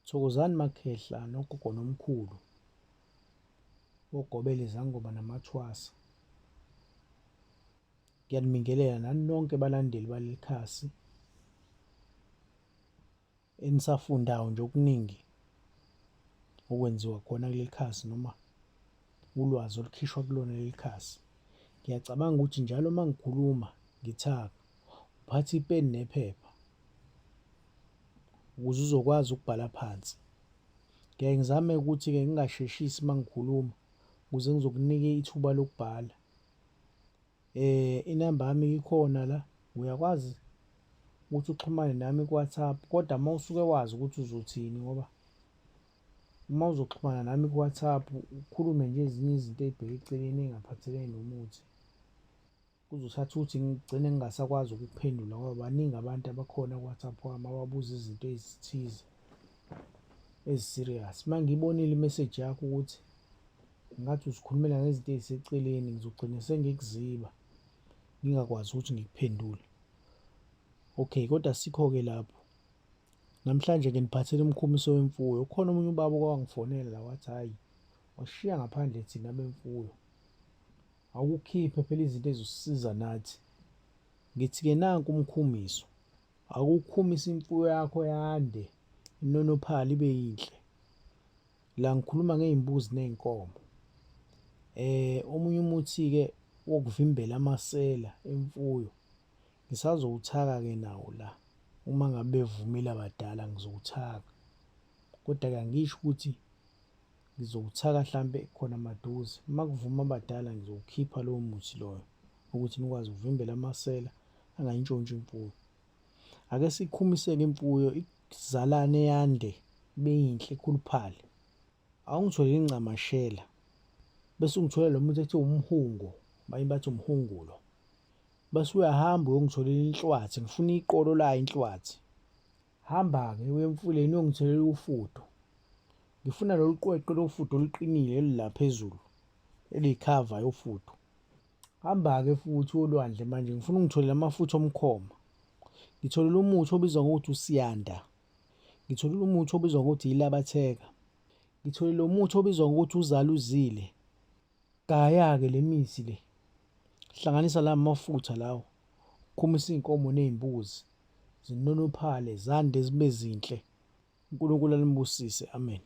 Thokozani makhehla nogogo nomkhulu, ogobela izangoma namathwasa. Ngiyanibingelela nani nonke balandeli baleli khasi enisafundayo nje okuningi okwenziwa khona kuleli khasi noma ulwazi olukhishwa kulona leli khasi. Ngiyacabanga ukuthi njalo uma ngikhuluma ngithaka, uphatha ipeni nephepha ukuze uzokwazi ukubhala phansi. Ngiyaye ngizame ukuthi-ke ngingasheshisi uma ngikhuluma ukuze ngizokunika ithuba lokubhala. Inamba yami ikhona la, uyakwazi ukuthi uxhumane nami ku-WhatsApp kodwa uma usuke wazi ukuthi uzothini ngoba uma uzoxhumana nami ku-WhatsApp ukhulume nje ezinye izinto ey'bheke eceleni ey'ngaphathelene nomuthi. Kuzothatha ukuthi ngigcine ngingasakwazi ukukuphendula ngoba baningi abantu abakhona ku-WhatsApp wami ababuza izinto ezithize ezi-serious. Uma ngiyibonile imeseji yakho ukuthi ngathi uzikhulumela ngezinto ey'seceleni ngizogcina sengikuziba ngingakwazi ukuthi ngikuphendule. Okay, kodwa sikho-ke lapho. Namhlanje nginiphathele umkhumiso wemfuyo. Ukhona omunye ubaba owangifonela la wathi hhayi, washiya ngaphandle thina bemfuyo. Awukhiphe phela izinto ezosisiza nathi. Ngithi-ke nanku umkhumiso. Awukhumise imfuyo yakho yande, inonophale ibe yinhle. La ngikhuluma ngey'mbuzi ney'nkomo. Omunye umuthi-ke wokuvimbela amasela emfuyo ngisazowuthaka-ke nawo la. Uma ngabe bevumile abadala ngizowuthaka. Kodwa-ke angisho ukuthi ngizowuthaka hlampe khona maduze. Uma kuvuma abadala ngizowukhipha lowo muthi loyo ukuthi nikwazi ukuvimbela amasela angayintshontshi imfuyo. Ake sikhumise-ke imfuyo izalane yande ibe yinhle ikhuluphale. Awungitholele incamashela bese ungitholela lo muthi ekuthiwa umhungo, abanye bathi umhungulo. Bese uyahamba uyongitholela inhlwathi, ngifuna iqolo layo inhlwathi. Hamba-ke uye emfuleni uyongitholela ufudo. Ngifuna lolu qweqwe lofudo oluqinile elila phezulu, eliyikhava yofudo. Hamba-ke futhi olwandle manje ngifuna ungitholele amafutha omkhoma. Ngitholele umuthi obizwa ngokuthi usiyanda. Ngitholele umuthi obizwa ngokuthi yilabatheka. Ngitholele umuthi obizwa ngokuthi uzaluzile. Gaya-ke le mithi le. Hlanganisa la mafutha lawo. Ukhumisa iy'nkomo ney'mbuzi. Zinonophale, zande zibe zinhle. UNkulunkulu anibusise. Amen.